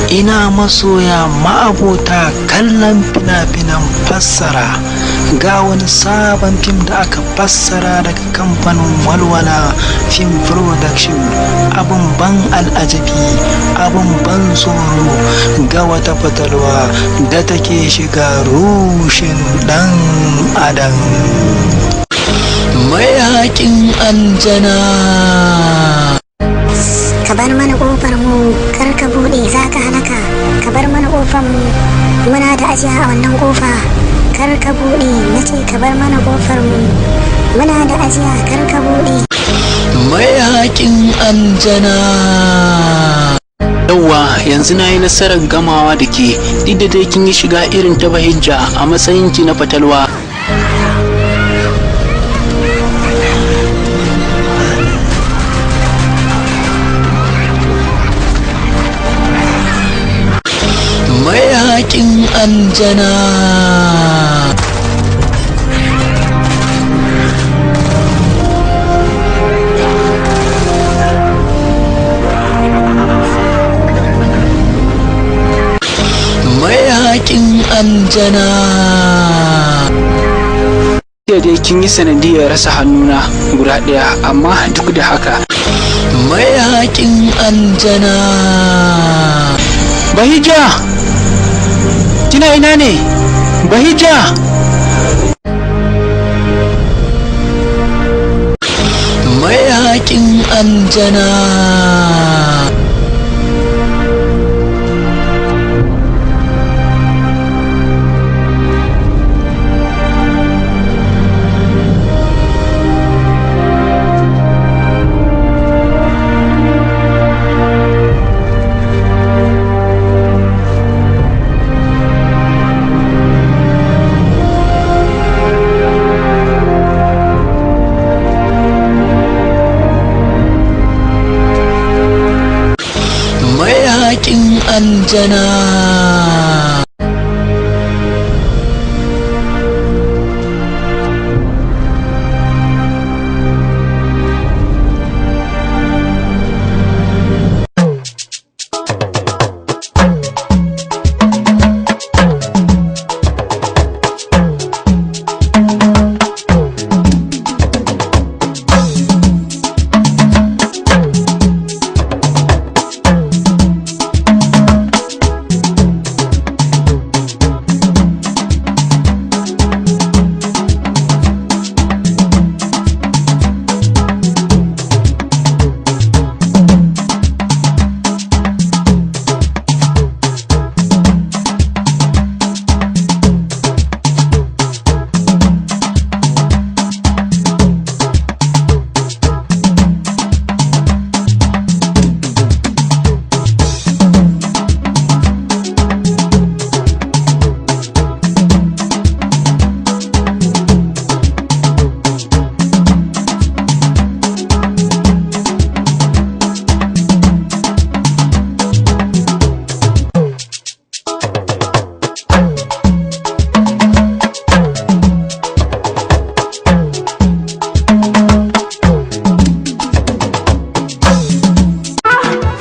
Ina masoya ma'abota kallon fina-finan fassara, ga wani sabon fim da aka fassara daga kamfanin Walwala Film Production. Abin ban al'ajabi, abin ban tsoro, ga wata fatalwa da take shiga rushin dan adam. Mayaƙin Aljana. Ka bar mana kofar mu, kar ka bude, za ka halaka. Ka bar mana kofar mu, muna da ajiya a wannan kofa. Kar ka bude, na ce ka bar mana kofar mu, muna da ajiya, kar ka bude. Mayaƙin Aljana. Yauwa, yanzu na yi nasarar gamawa da ke, duk da dai kin yi shiga irin ta Bahijja a matsayinki na fatalwa. Mayaƙin Aljana. Mayaƙin Aljana. Jiya dai kin yi sanadiyar rasa hannuna guda ɗaya, amma duk da haka. Mayaƙin Aljana. Bahija! Kina ina ne? Bahija! Mayaƙin Aljana. Mayaƙin Aljana.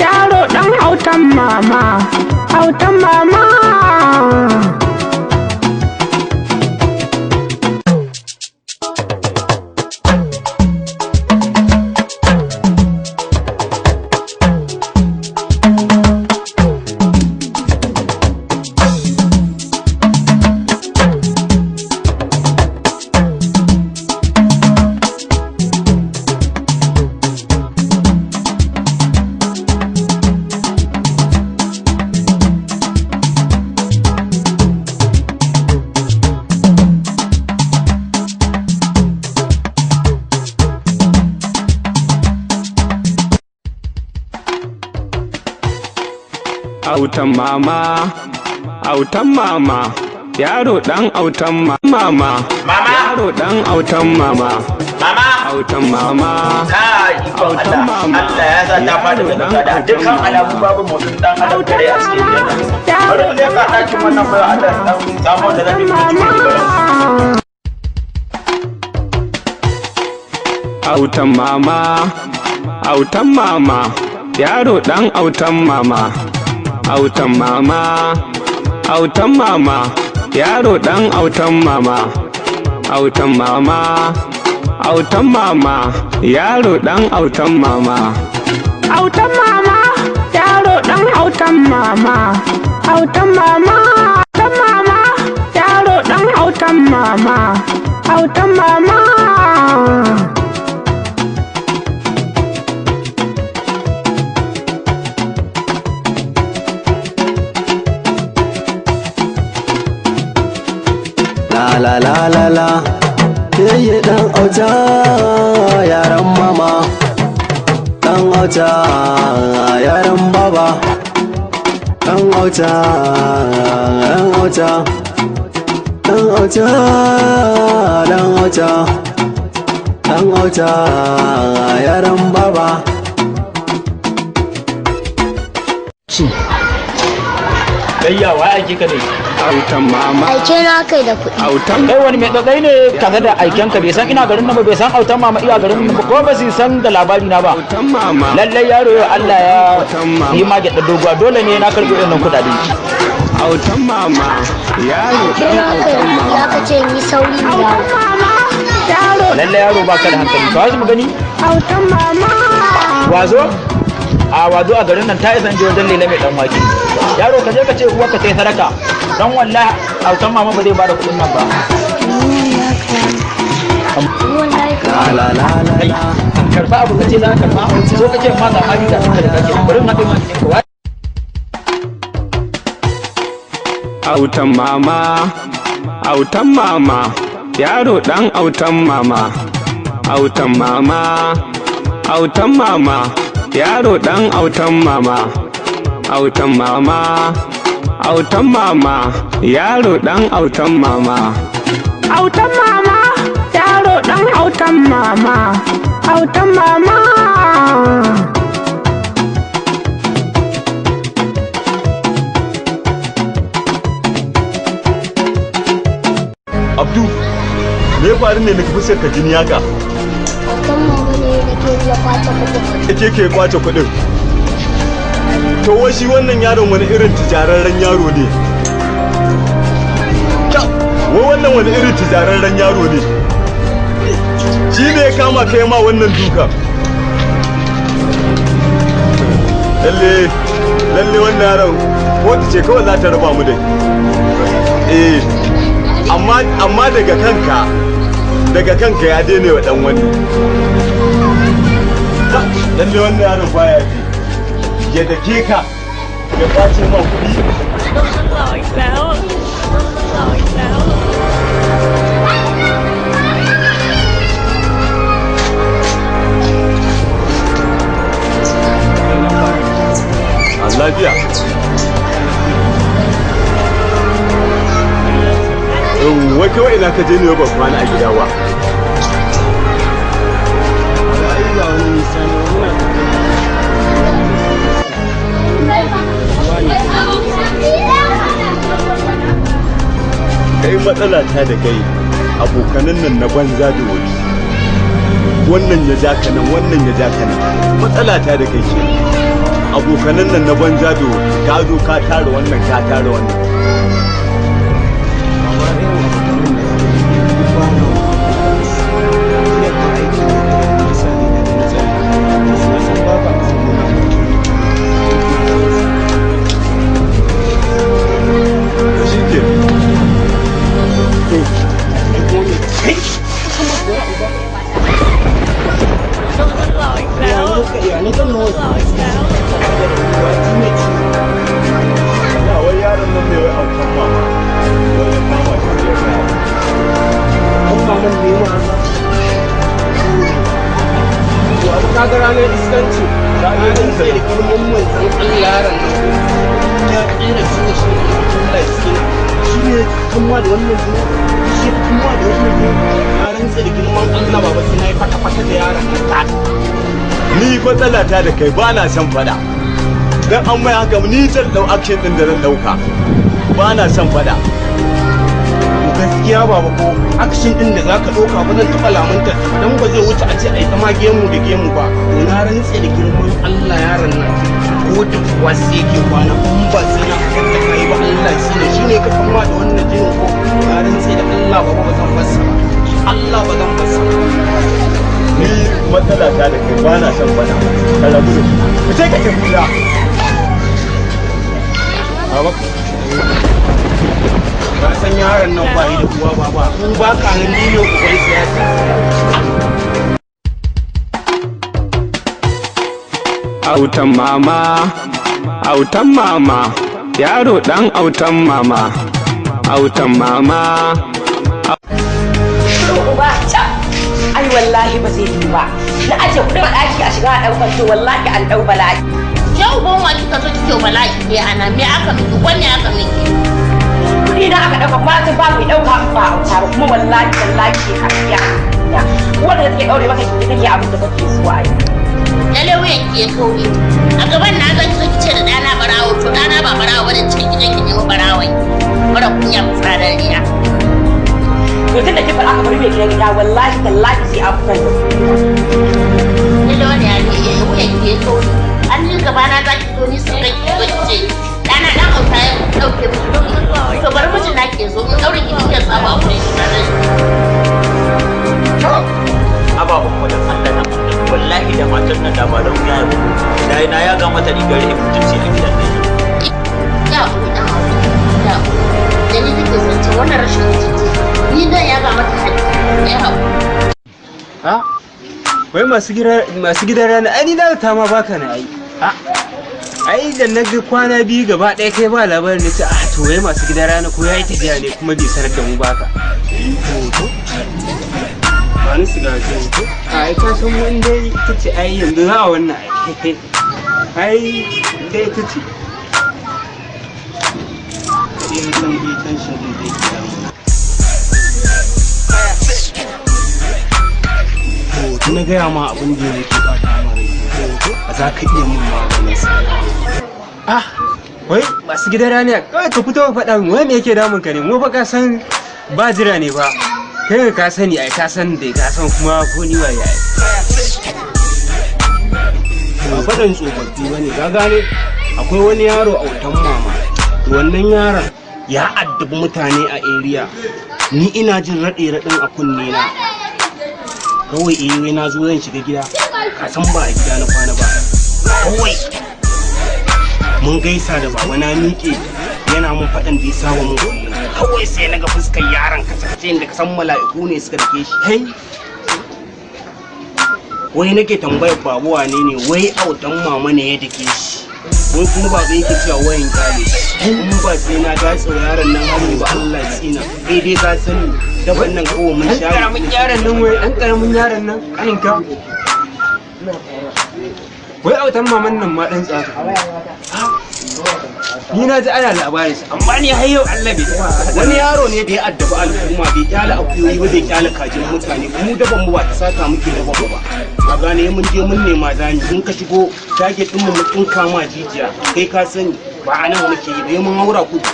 Yaro ɗan autan mama, autan mama. Autan mama, autan mama, yaro ɗan autan mama. Mama! Yaro ɗan autan mama. Mama! Autan mama. Ka ikon Autan Allah, mama. Allah ya sa ta faɗi daga gada. Dukkan alamu babu motsin ɗan adam kare a cikin gidan nan. Bari in leƙa ɗakin wannan bayan Allah ɗan samu da zan yi cikin gidan. Autan mama, autan mama, yaro ɗan autan mama. Autan mama. Autan mama. Yaro dan autan mama. Autan mama. Autan mama. Yaro dan autan mama. Autan mama. Yaro dan autan mama. Autan mama. Autan mama. Yaro dan autan mama. Autan mama. La la la la la, yayye dan auta yaran mama, dan auta yaran baba, dan auta, dan auta, dan auta, dan auta, dan auta yaran baba. Gayya wa aiki ka ne? Autan mama. Aike na kai da kuɗi. Autan Kai wani mai tsatsai ne kaga da aiken ka, bai san ina garin nan ba, bai san autan mama iya garin nan ba, ko ba su san da labari na ba. Autan mama. Lallai yaro yau Allah ya yi ma gyaɗa doguwa, dole ne na karɓi irin kuɗaɗe. Autan mama. Yaro Aike dan na kai autan da kuɗi mama. aka ce ni sauri mu dawo. Lallai yaro ba ka da hankali, ka wasu mu gani. Autan mama. Wazo? A wazo a garin nan ta isa in je wajen lela mai dan wake. Yaro, ka je ka ce uwarka ta yi sadaka. Dan wallahi autan mama ba zai bada kuɗin nan ba. Wallahi ka La la la la Kai, la. karba abu kace za ka karba, so kace ma ga hali da kanka da kake. Bari in haɗe ma cikin ka. Autan mama. Autan mama. Yaro dan autan mama. Autan mama. Autan mama. Yaro dan autan mama. Autan mama. Autan mama. Yaro dan autan mama. Autan mama. Yaro dan autan mama. Autan mama. Abdu, me ya faru ne na fuskar ka jini haka? Autan mama ne da ke ya kwace kuɗin. Ke ke kwace kuɗin. To wai shi wannan yaron wani irin tijararren yaro ne? Wai wannan wani irin tijararren yaro ne? Shi ne ya kama kai ma wannan duka. Lalle, lalle wannan yaron kotu ce kawai za ta raba mu dai. Eh, amma daga kanka ya daina wa dan wani. Lalle wannan yaron baya ji. Ya dake ka, ya kwace ma kuɗi. Like that. Like that. A lafiya. Wai kawai ina ka je ne ba kwana a gida ba? Ai ba wani nisa ne ba, muna tafiya. Kai, matsala ta da kai, abokanan nan na banza da wuri. Wannan ya ja ka nan, wannan ya ja ka nan. Matsala ta da kai ke. Abokanan nan na banza da wuri, ka zo ka tara wannan, ka tara wannan. Amma irin abokanan da suke duk ba na wani ma aiki ne yasa ne da na tsaya. Na san ba ka son muna. Shi ke. To, Ya ne kan nawa? Ya wai yaron nan ne wai autan mama. Wai ya kama shi ya gaya. Kan maman ne ma haka. To abu ka ga ranar iskanci. Ranar sai da girman manzon Allah yaron nan. Ya kera shi ne shi ne Allah ya tsina. Shi ne kuma da wannan ne. Shi kuma da wannan ne. Na rantse da girman Allah baba sai na yi fata-fata da yaron nan ta. Ni matsala ta da kai, ba na son fada. Dan an mai haka ni zan dau action din da zan dauka. Ba na son fada. To gaskiya baba, ko action din da zaka dauka ba zan taba lamunta dan ba zai wuce a ce ai zama gemu da gemu ba. To na rantse da girman Allah yaron nan ko da kuwa sai yake kwana in ba ne ka kama da wannan jinin ko na rantse da Allah ba ba zan bar sa ba. Allah ba zan bar sa ba. Ni matsala ta da kai ba na son faɗa. Ka rabu da su. Ka ce ka tafi gida. Baba. Ka san yaron nan ba yi da uwa ba ba. Ku ba ka nan ni ne uban siyasa. Autan mama, autan mama, yaro dan autan mama, autan mama. Uba ca, ai wallahi ba zai yi ba. Na aje kudin a ɗaki a shiga a ɗaukar to wallahi an ɗau bala'i. Yau ban wa kika so kike bala'i ne ana me aka miki wanne aka miki? Kuɗi na aka ɗauka kuma sun ba mu ɗauka ba auta ba kuma wallahi wallahi ke kafiya. Wanda take ɗaure maka kike take abin da kake so ai. Lalle wuyan ki ya kauri. A gaban na zan so ki ce da ɗana barawo to ɗana ba barawo bane cikin gidan ki nemi barawon. Mara kunya fitsarar riya. To tunda kin faɗa aka bari mai gidan gida wallahi tallahi sai an fitar da su. Lalle wani ya ne wuyan ki ya kauri. An yi gaba na za ki zo ni sun ga ki zo ki ce ɗana ɗan auta ya ɗauke miki kuɗi. To bari mijin na ke zo in ɗaure ki kike samu a wurin shi tare. Ababen wajen Allah na wallahi da matan nan da ba don ya yi da na ya ga mata rigar mutunci a gidan nan. Ya haƙuri ɗan auta. Ya haƙuri. Da ni kike zance wannan rashin mutunci. Ni zan yaga mata haƙƙi. Ya haƙuri. Ha? Wai masu gidan rana ai ni na ta ma baka na ai. Ha? Ai da na ga kwana biyu gaba ɗaya kai ba labarin na ce ah to wai masu gidan rana ko yayi tafiya ne kuma bai sanar da mu baka. Ba ni siga ce. Ai ka san wanda ita ce ai yanzu za a wannan ai. Ai dai ita ce. Sai na san dai tension din zai kira mu. To na gaya ma abin da yake bata ma rai. Ba za ka iya mun maganin sa. Ah, wai masu gidan rana kawai ka fito ka faɗa min wai me yake damun ka ne mu fa ka san ba jira ne ba. Kai ka sani ai ka san dai ka san kuma ko ni waye ai. Ba faɗan tsofaffi ba ne, ka gane? Akwai wani yaro a wutan mama. Wannan yaron ya addabi mutane a area. Ni ina jin raɗe-raɗin a kunne na. Kawai eh na zo zan shiga gida. Ka san ba a gida na kwana ba. Kawai mun gaisa da baba na miƙe yana mun faɗan da ya saba mun kullum. Kawai sai na ga fuskar yaron kasance da ka san mala'iku ne suka dake shi. Hey, Wai nake tambayar babu wane ne wai autan mama ne ya dake shi. Wai kuma baba yake cewa wayan kyale shi. In ba sai na datse wa yaron nan hannu ba Allah ya tsina. Kai dai ka sani daban nan kawai mun ɗan share. ƙaramin yaron nan wai ɗan ƙaramin yaron nan ƙanin ka. Wai autan maman nan ma ɗan tsaka. Ni na ji ana labarin sa amma ni har yau Allah bai taɓa. Wani yaro ne da ya addabi al'umma bai kyale akuyoyi ba bai kyale kajin mutane mu daban mu ba ta sata muke daban mu ba. A gane mun je mun nema zani in ka shigo target din mu mu tsinka ma jijiya kai ka sani ba a nan muke yi ba mun haura kudu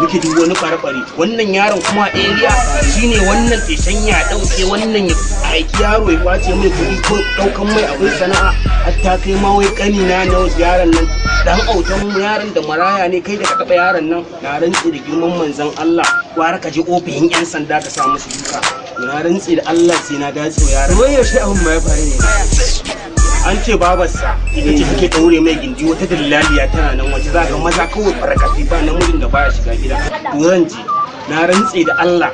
muke duk wani fare-fare wannan yaron kuma a area shine wannan feshen ya dauke wannan ya aiki yaro ya kwace mai kuɗi ko daukan mai abin sana'a hatta kai ma wai kani na na wasu yaron nan dan autan mu yaron da maraya ne kai da ka taba yaron nan na rantsi da girman manzon Allah gwara ka je ofishin yan sanda ka sa musu duka na rantsi da Allah sai na datse wa yaron. Wai yaushe abin ma ya faru ne? An ce babarsa ita ce take daure mai gindi wata dillaliya tana nan waje za ka maza kawai farkafi ba namijin da baya shiga gida. To zan je na rantse da Allah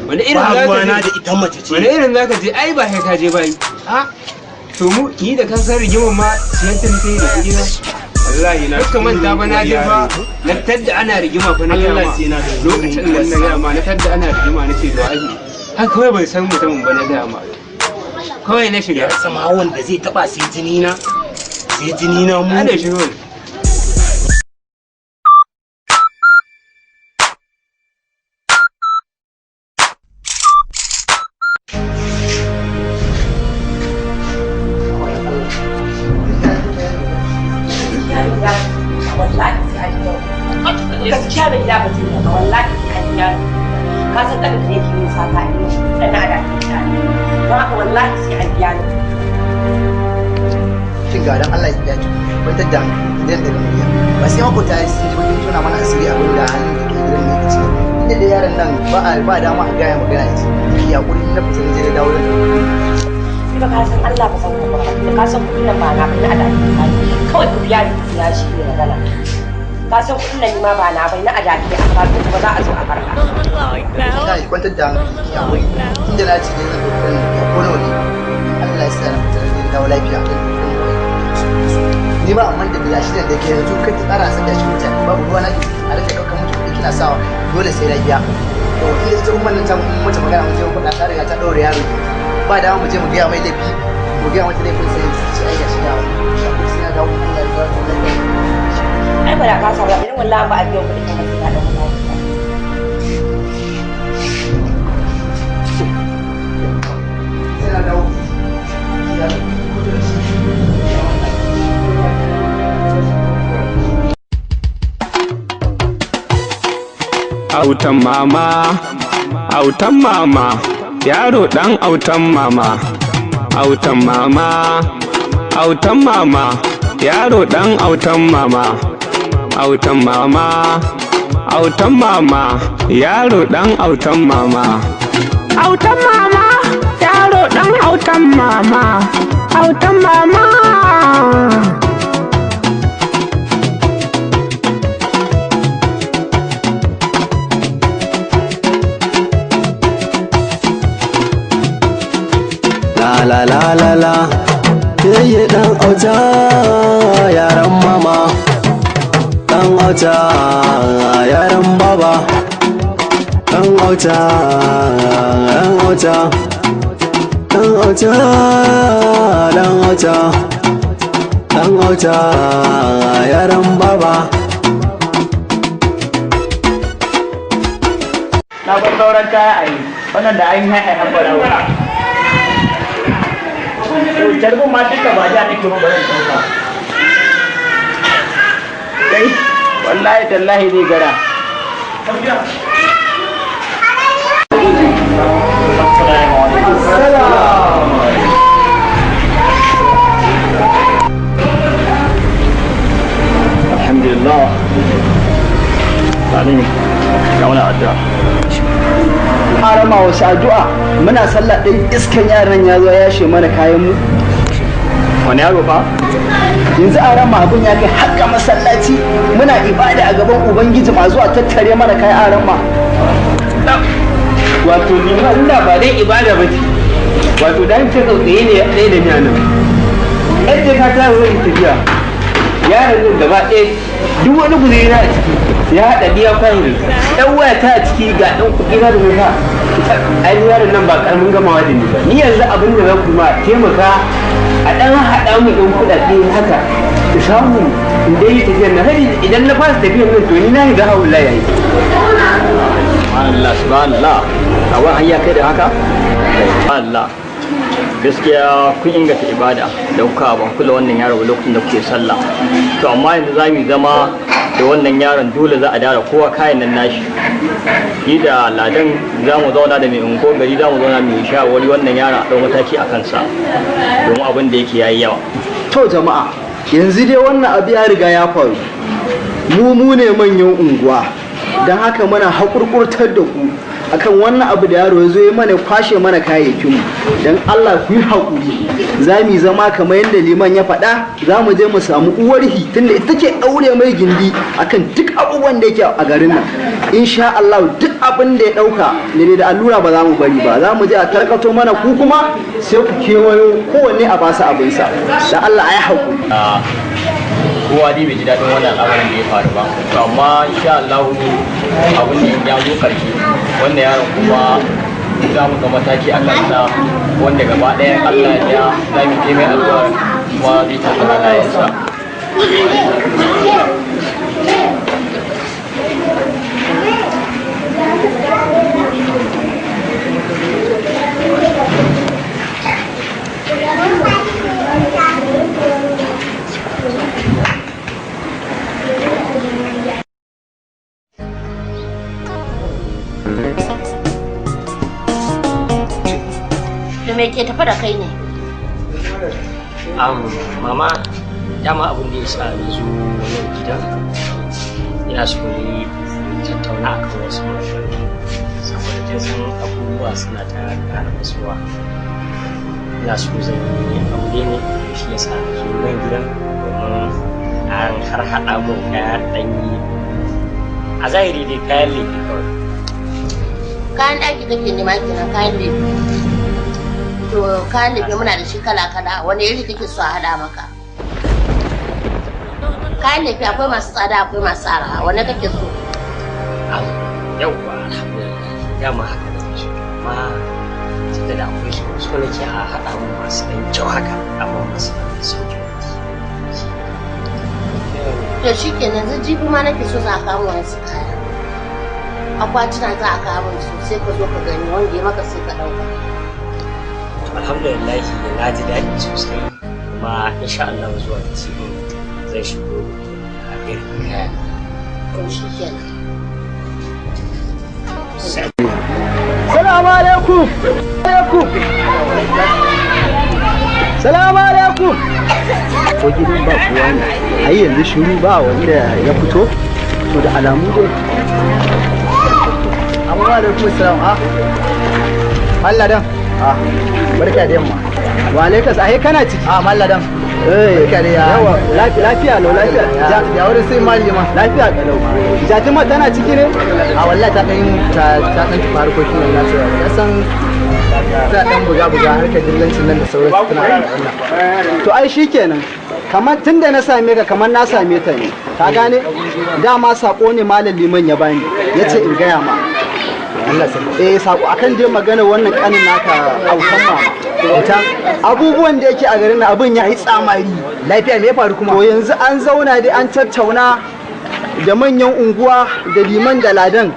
Wani irin ba za ka ruwana je? da ita mace ce. Wani irin za ka je ai ba sai ka je ba yi. Ha? To mu ni da kan san rigimar ma siyan ta nake yi da kuɗi na. Wallahi na Kakka manta ba na je fa na tadda ana rigima fa na gaya Allah ma. sai na Lokacin nan na gaya ma na tadda ana rigima na ce to ai. Haka kawai ban san mutumin ba na gaya ma. Kawai na shiga. Ya rasa ma wanda zai taba sai jini na sai jini na mu. Ana shigo. Wallahi sai an biya. Gaskiya mai gida ba zai yi ba wallahi sai an biya. Ka san ɗan da yake yin sata ne ɗan na da ke ne. Don haka wallahi sai an biya ni. Shin ga dan Allah ya ki kwantar da hankali ki daina daga murya. Ba sai makota sun ji bakin tona mana asiri abin da halin da ke gidan nan ba a ba dama a gaya magana ya ce ki hakuri na fita na je na dawo da Ni ba ka san Allah ba san ka ba, ka san kuɗin nan ba na bai na adadi ba kawai ku biya ni kuɗi na shi ne magana. Ka san kuɗin nan ni ma ba na bai na adadi a ba kuma za a zo a karɓa. Kina ki kwantar da hankali ki hakuri tunda na ce zan ɗauki kuɗin ya ko nawa ne Allah ya sa na fita na je na dawo lafiya. Ni ba amma da dala shidan da ke yanzu kai ta tsara san da shi mutane babu ruwa na a rika ɗaukar mutu kuɗi kina sawa dole sai na biya. To inda ita umman nan ta mata magana mu je mu faɗa ta riga ta ɗaure yaro ba dama mu je mu gaya mai laifi mu gaya mata laifin sai su ce ai gashi dawo sai na dawo Allah ya kawo lafiya. Ai ba da ka samu irin wallahi ba a biyan kuɗin nan sai ka ɗauka mataki. Sai na dawo. Ya kudu da shi. Autan mama, autan mama, yaro ɗan autan mama. Autan mama, autan mama, yaro ɗan autan mama. Autan mama, autan mama, yaro ɗan autan mama. Autan mama, yaro ɗan autan mama. Autan mama. La la la la la, yayye dan auta yaran mama, dan auta yaran baba, dan auta, dan auta, dan auta, dan auta, dan auta yaran baba. Na bar sauran kaya a yi, wannan da an yi haifar barawo. Jarbin ma duka ba ja nake ba bayan ɗauka. Kai, wallahi tallahi zai gara. Alhamdulillah. Sani, ga wani addu'a. Harama wasu addu'a muna sallah ɗin iskan yaran ya zo ya yashe mana kayan mu. Wani yaro fa? Yanzu a rama abin ya kai haka masallaci muna ibada a gaban Ubangiji ma zuwa tattare mana kayan a rama. Wato ni ma ina ba dai ibada ba ce. Wato dan ce tsautsaye ne ɗaya da ni a nan. Ɗan jaka ta zo in tafiya. Yaron nan gaba ɗaya duk wani guzuri na a ciki ya haɗa biya kwano. Ɗan waya ta a ciki ga ɗan kuɗi na da wuta. Ai yaron nan ba ƙaramin gamawa da ni ba. Ni yanzu abin da za ku ma taimaka a ɗan haɗa mu ɗan kuɗaɗe haka da samu in dai yi tafiyar nan. Har idan na fasa tafiyar nan to ni na shiga haula yayi. Subhanallah, subhanallah. A wani hanya kai da haka? Subhanallah. Gaskiya kun inganta ibada da kuka ban kula wannan yaro lokacin da kuke sallah. To amma yanzu za mu zama da wannan yaron dole za a dara kowa kayan nan nashi. Ni da ladan za mu zauna da mai ungo gari za mu zauna mai shawarwari wannan yaron a ɗau mataki a kansa domin abin da yake yayi yawa. To jama'a yanzu dai wannan abu ya riga ya faru. Mu ne manyan unguwa don haka muna haƙurƙurtar da ku akan wannan abu da yaro ya zo ya mana kwashe mana kayayyakin mu don Allah ku yi haƙuri za mu zama kamar yadda liman ya faɗa za mu je mu samu uwarhi tunda ita ke ɗaure mai gindi akan duk abubuwan da yake a garin nan insha Allah duk abin da ya ɗauka ne da allura ba za mu bari ba za mu je a tarkato mana ku kuma sai ku kewayo kowanne a basu abinsa da Allah a yi haƙuri. Kowa dai bai ji daɗin wannan al'amarin da ya faru ba to amma insha Allah abin da ya zo karshe wannan yaron kuma za mu ga mataki a kansa wanda gaba ɗaya Allah ya za mu kai mai addu'a kuma zai tafi halayensa. Da me ke tafi da kai ne? Mama, dama abin da ya sa na zo wannan gidan ina so ne tattauna akan wasu matsaloli. Kin san abubuwa suna ta ƙara masuwa. Ina so zan yi aure ne, shi yasa na zo nan gidan domin an har haɗa mun kaya ɗanyi. A zahiri dai kayan lefe kawai. Kayan ɗaki kake nema kenan, kayan lefe. To kayan lefe muna da shi kala kala, wani iri kake so a haɗa maka? Kayan lefe akwai masu tsada, akwai masu araha, wani kake so? Yauwa, alhamdulillah, dama haka nake so, amma tunda da akwai su, so nake a haɗa mun masu ɗan kyau haka, amma masu ɗan sauƙi. To shi kenan, yanzu jibi ma nake so za a kawo wasu kaya. Akwatuna za a kawo su, sai ka zo ka gani wanda ya maka sai ka ɗauka. To alhamdulillah, na ji daɗi sosai, kuma insha Allah zuwa jibi zai shigo a irin kaya. To shi kenan. Salamu alaikum. Alaikum. Salamu alaikum. Ko gidan ba kowa ne? Ai yanzu shiru, ba wanda ya fito. To da alamu dai. Amma alaikum salam. Ah. Allah dan. Ah. Barka da yamma. Wa alaikas, ai kana ciki. Ah, mallan dan. Eh, barka da yawa. Lafiya lau, lafiya. Ya wurin sai malima. Lafiya kalau. Jatima tana ciki ne? A wallahi ta dan ta ta dan tafi harkokin nan nasu. Ya san ta dan buga buga harkar dillancin nan da sauransu, tana da wannan. To ai shikenan. Kamar tunda na same ka kamar na same ta ne. Ka gane? Dama sako ne malam liman ya bani. Yace in gaya ma. Allah sarki. Eh, sako akan dai magana wannan kanin naka, autan mama. Auta abubuwan da yake a garin nan, abin ya yi tsamari. Lafiya, me ya faru kuma? To yanzu an zauna dai an tattauna da manyan unguwa da liman da ladan,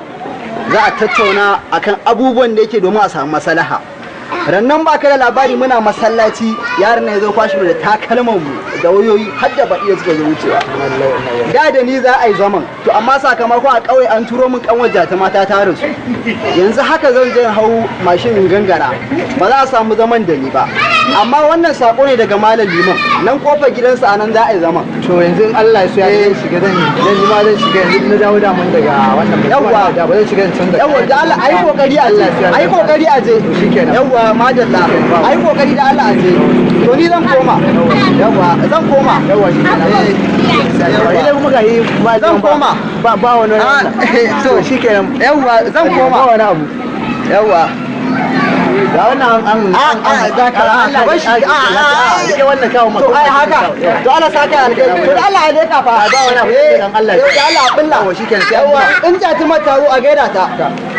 za a tattauna akan abubuwan da yake domin a samu maslaha. Rannan baka da labari, muna masallaci yaron nan ya zo kwashe mu da takalman mu da wayoyi, har da baɗi da suka zo wucewa. Da da ni za a yi zaman to, amma sakamakon a ƙauye an turo min kanwar jata mata ta rasu, yanzu haka zan je hau mashin in gangara, ba za a samu zaman da ni ba. Amma wannan sako ne daga malam liman, nan kofar gidansa, a nan za a yi zaman. To yanzu in Allah ya so ya zan shiga, zan yi ma, zan shiga yanzu, na dawo da mun daga wannan. Yawwa. Da ba zan shiga in canza. Yawwa, da Allah ayi kokari a je, ayi kokari a je. Shikenan. Yawwa, madalla, ayi kokari da Allah a je. To ni zan koma. Yawwa, zan koma. Yawwa, shikenan. Yawwa, kuma ga yi ba zan koma. Ba ba wani. To shikenan. Yawwa, zan koma. Ba wani abu. Yawwa. Da wannan an a da ka ka bar shi, a a rike wannan kawo to ai haka, to Allah saka alkhairi, to Allah ya leka fa. Ba wani abu, dan Allah. To da Allah billa. Yawa, shikenan, sai yawa in jati mata a gaida ta.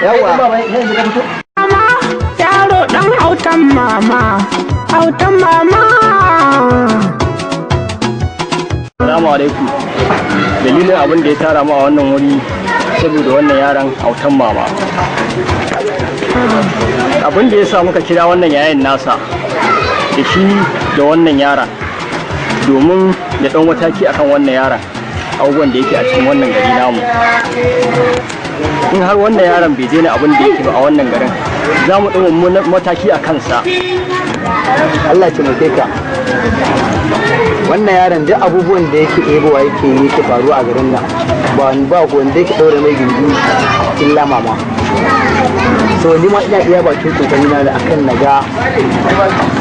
Yawa. Baba, yanzu ka fito. Yaro dan autan mama, autan mama. Salamu alaikum. Dalilin abin da ya tara mu a wannan wuri, saboda wannan yaron autan mama. Abin da ya sa muka kira wannan yayan nasa da shi da wannan yaron, domin ya ɗau mataki akan wannan yaron, abubuwan da yake a cikin wannan gari namu. In har wannan yaron bai daina abin da yake ba a wannan garin, za mu ɗau mummunan mataki a kansa. Allah ya taimake ka. Wannan yaron, duk abubuwan da yake ɗebowa yake yi, yake faruwa a garin nan, ba ba wanda yake ɗaure mai gindi illa mama. So ni ma ina iya bakin kokari na da akan na ga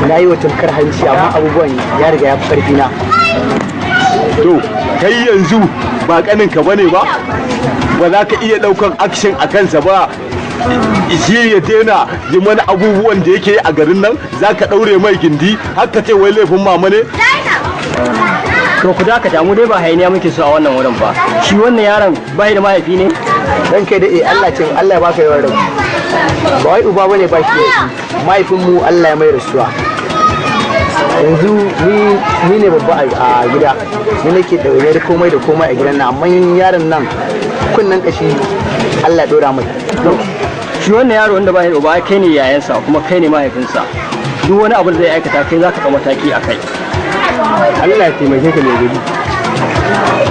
na yi wa tamkar hanci, amma abubuwan ya riga ya fi karfi na. To kai yanzu ba kaninka bane ba, ba za ka iya daukan action a kansa ba, shi ya daina yi mana abubuwan da yake a garin nan? Za ka daure mai gindi har ka ce wai laifin mama ne? To ku dakata, mu dai ba hayaniya muke so a wannan wurin ba. Shi wannan yaron bai da mahaifi ne? Dan kai dai, Allah ce Allah ya baka yawan rai. Ba wai uba bane ba shi, mahaifin mu Allah ya mai rasuwa. Yanzu ni ne babba a gida, ni nake ɗaure da komai da komai a gidan nan, amma yaron nan kunnen kashi Allah ya dora mai. Shi wannan yaro wanda bai da uba, kai ne yayansa kuma kai ne mahaifinsa. Duk wani abu da zai aikata, kai zaka ɗau mataki a kai. Allah ya taimake ka mai gari.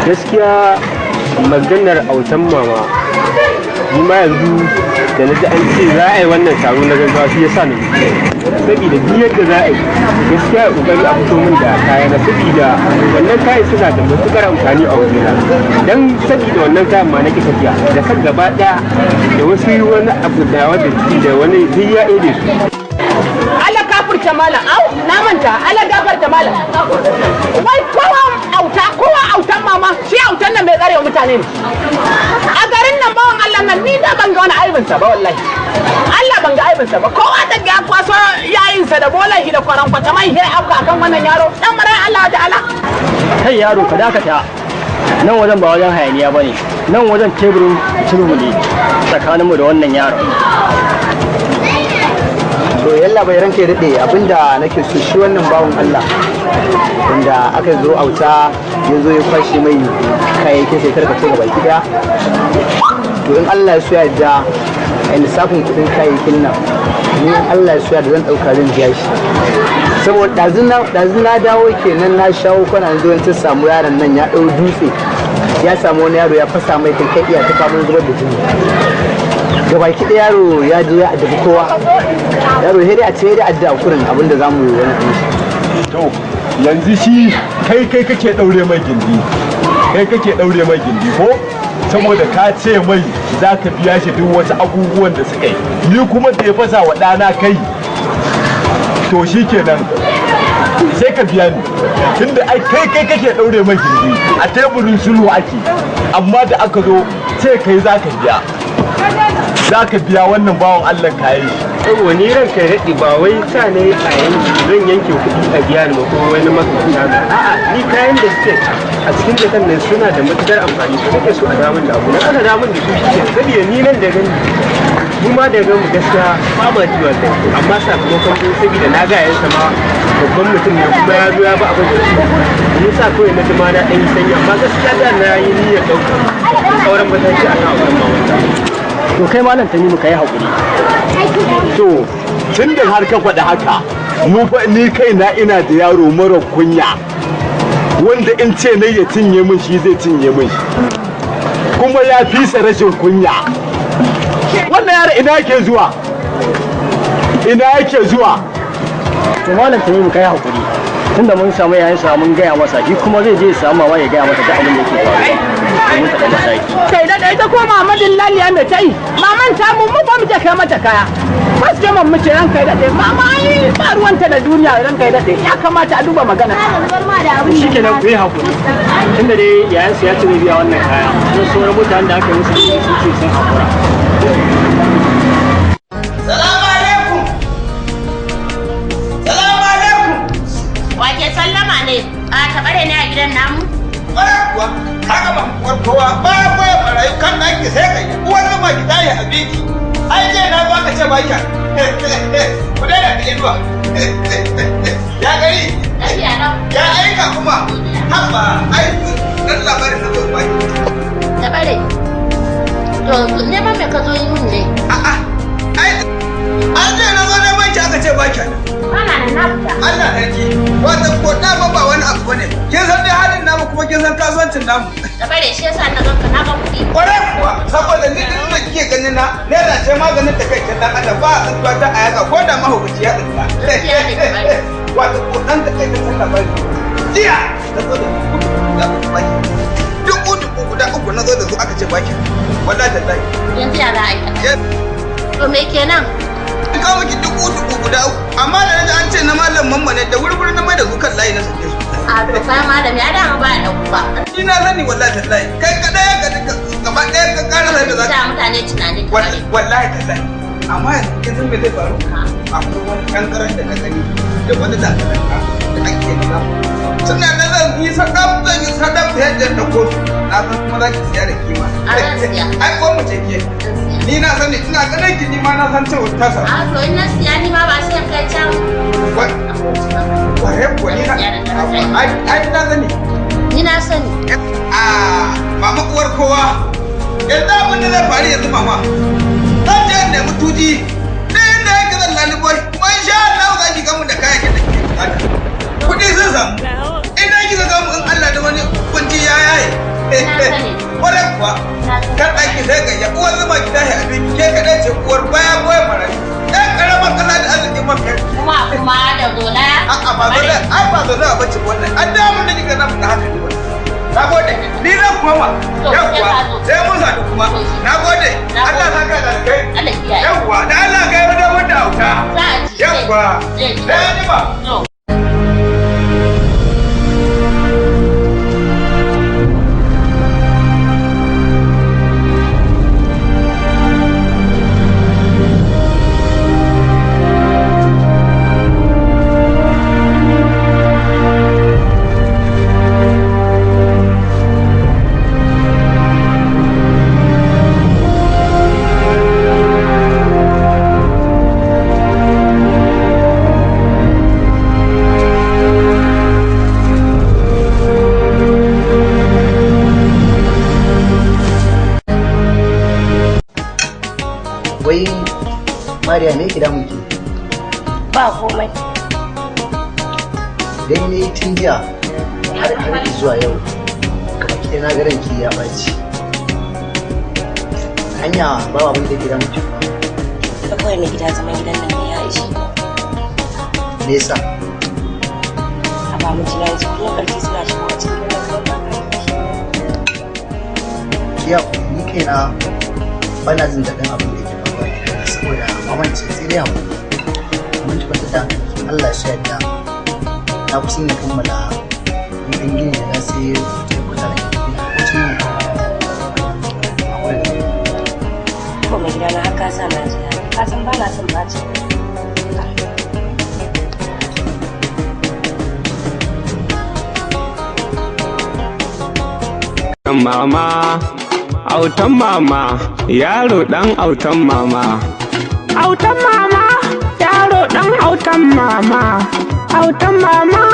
Gaskiya maganar autan mama Ni ma yanzu da na ji an ce za a yi wannan taro na gaggawa, shi yasa na saboda duk yadda za a yi, gaskiya ya kokari a fito min da kaya na, saboda wannan kayan suna da matukar amfani a wajena. Dan saboda wannan kayan ma na ki tafiya da kan gaba daya da wasu wani abu da wanda da wani duk ya ede su. Allah kafurta malam, au na manta, Allah gafarta malam. Wai kowa auta, kowa autan mama, shi autan nan mai tsare wa mutane ne. A garin nan bawan Allah nan ni da ban ga wani aibinsa ba wallahi. Allah ban ga aibinsa ba. Kowa da ya kwaso yayinsa da bolan shi da kwaran kwata mai sai afka akan wannan yaro. Dan mara Allah ta'ala. Kai yaro, ka dakata. Nan wajen ba wajen hayaniya ba ne, nan wajen teburin sulhu ne tsakaninmu da wannan yaro. To yalla bai, ranka ya daɗe, abinda nake so shi wannan bawan Allah wanda aka zo auta ya zo ya kwashe mai kayayyakin sai tarkace ga baki daya. To in Allah ya so ya yarda, a lissafin kuɗin kayayyakin nan, ni in Allah ya so ya da zan ɗauka zan biya shi, saboda ɗazun na dawo kenan, na shawo kwana zo ta samu yaron nan ya ɗau dutse ya samu wani yaro ya fasa mai kai, iya ta faman zubar da jini gabaki ɗaya. Yaro ya je ya addabi kowa. Yaro sai dai a ce dai adda kurin abinda za mu yi wani ɗin shi. To yanzu shi kai kake daure mai gindi, kai kake daure mai gindi ko saboda ka ce mai za ka biya shi duk wasu abubuwan da suka yi. Ni kuma da ya fasa wa ɗana kai, to shi kenan sai ka biya ni, tunda ai kai kake daure mai gindi. A teburin sulhu ake, amma da aka zo ce kai za ka biya, za ka biya wannan bawan Allah kayan shi. Saboda ni ranka ya daɗe, ba wai sa ne a yanki zan yanke kuɗi a biya ni ba ko wani makamanta haka. A'a, ni kayan da suke a cikin jakan nan suna da matuƙar amfani, su nake so a damun da abu nan, aka damun da su shi ke. Saboda ni nan da gani, mu ma da gamu gaskiya ba ma ji wallahi, amma sakamakon dai saboda na ga yayansa ma babban mutum ne kuma ya zo ya ba abin da su ni sa kawai na ji ma na ɗan yi sanyi, amma gaskiya da na yi niyyar ɗaukar sauran mataki a kan auren mamanta. To kai malam Tanimu, ka yi haƙuri. To tun da har ka faɗi haka, mu fa ni kaina ina da yaro mara kunya wanda in ce na ya cinye min shi zai cinye min shi, kuma ya fisa rashin kunya. Wannan yaro ina yake zuwa, ina yake zuwa? To malam Tanimu, ka yi haƙuri, tunda mun samu yayansa mun gaya masa, shi kuma zai je ya samu mama ya gaya mata duk abin da yake faruwa domin ta ɗau mataki. Kai da ita ko mama dillaliya mai ta yi maman ta mu mu ba mu je kai mata kaya. Kwastoman mu ce ranka ya daɗe, mama ai ba ruwanta da duniya. Ranka ya daɗe, ya kamata a duba magana. Shi kenan, ku yi haƙuri, tunda dai yayansa ya ce zai biya wannan kaya, kuma sauran mutanen da aka yi musu sun ce sun haƙura. Salamu alaikum. Salamu alaikum. Wake sallama ne? A taɓare ne a gidan namu? Ƙwarai kuwa, haka ba uwar kowa ba ba marayu kan ɗaki sai kai uwar zuma ki tayi a biki. Ai je na zo aka ce ba ki. Ku daina da inuwa. Ya gari? Ya aika kuma. Haba, ai dan labarin na zo ba ki. Taɓare. To neman me ka zo yi mun ne? A'a, ai an je na zo neman ki aka ce ba ki. Ana nan, na fita. Allah sarki. Wata ko dama ba wani abu bane. Kin san dai halin namu kuma kin san kasuwancin namu. Taɓare, shi yasa na ganka na ga kuɗi. Kwarai kuwa, saboda ni din da kike ganin na, naira ce maganin da kai dan adam, ba a tsintuwa ta a yaka ko da mahaukaci ya tsinta. Wato ko dan da kai ta san labari. Jiya na zo da guda uku baki. Dubu dubu guda uku na zo da su aka ce baki. Wallahi tallahi. Yanzu ya za a yi? To me kenan? An kawo miki dubu dubu guda uku, amma da naji an ce na malam mamma ne, da wuri-wuri na mai da su kan layi na sake su. A to kai malam ya dama ba ya ɗauku ba. Ni na sani wallahi tallahi. Kai kadai ka gaba ɗaya ka ƙara da za Sa mutane tunani. Wallahi tallahi. Amma yanzu kin san me zai faru? Akwai wani kankaran da na gani da wani lantarka da ake nuna. Suna na zan yi sadaf, zan yi sadaf da yadda na kotu. Na san kuma za ki siya da kima. A zan siya. Ai ko mu ce ke. Ni na sani, ina ganin ki ni ma na san cewa ta samu. A to in na siya ni ma ba sai kai can. Kware kuwa ni na ai na sani. Ni na sani. Ah, mama uwar kowa. Yanzu abin da zai faru yanzu mama. Zan je in nemi tuji. Sai inda yake zan lalubo shi. Kuma insha Allah za ki gamu da kayayyakin da kike bukata. Kuɗi sun samu. Idan kika gamu in Allah da wani kunci ya yaye. Kwarai kuwa. Kar ɗaki ɗaki sai gayya uwar zuma ki tashi abin ke kaɗai ce uwar baya goyon marayu. Ɗan ƙaramar ƙasa da arzikin man fetur. Kuma da zola. A'a ba zola, ai ba zola ba ce wannan. An damu da kika na faɗa haka ne wannan. Na gode, ni zan koma. Yawwa, sai mun sadu kuma. Na gode, Allah saka da kai. Yawwa, da Allah kai mu da mun da auta. Yawwa, sai an jima. Wai Mariya, me yake damun ki? Ba komai. Dan ne tun jiya har zuwa yau gaba ki na ga ranki ya baci. Hanya ba abin da yake damun ki? Ka kawai mai gida, zaman gidan nan ne ya ishe. Me yasa? A ba mu jina, yanzu kullum karfi suna shigowa cikin gidan nan kawai ba ka Ki ya ni kaina bana jin daɗin abin da yake faruwa a gidan nan saboda maman ce, sai dai hakuri. Mun ci kwanta da hankali, Allah ya yarda. Na kusan na kammala wani ɗan gini da na sai kuta da gina ko tun yin Ko mai gida na haka sa na ji daɗi. Ka san ba na son bacin. Mama, autan mama, yaro dan autan mama. Autan mama, yaro dan autan mama, autan mama.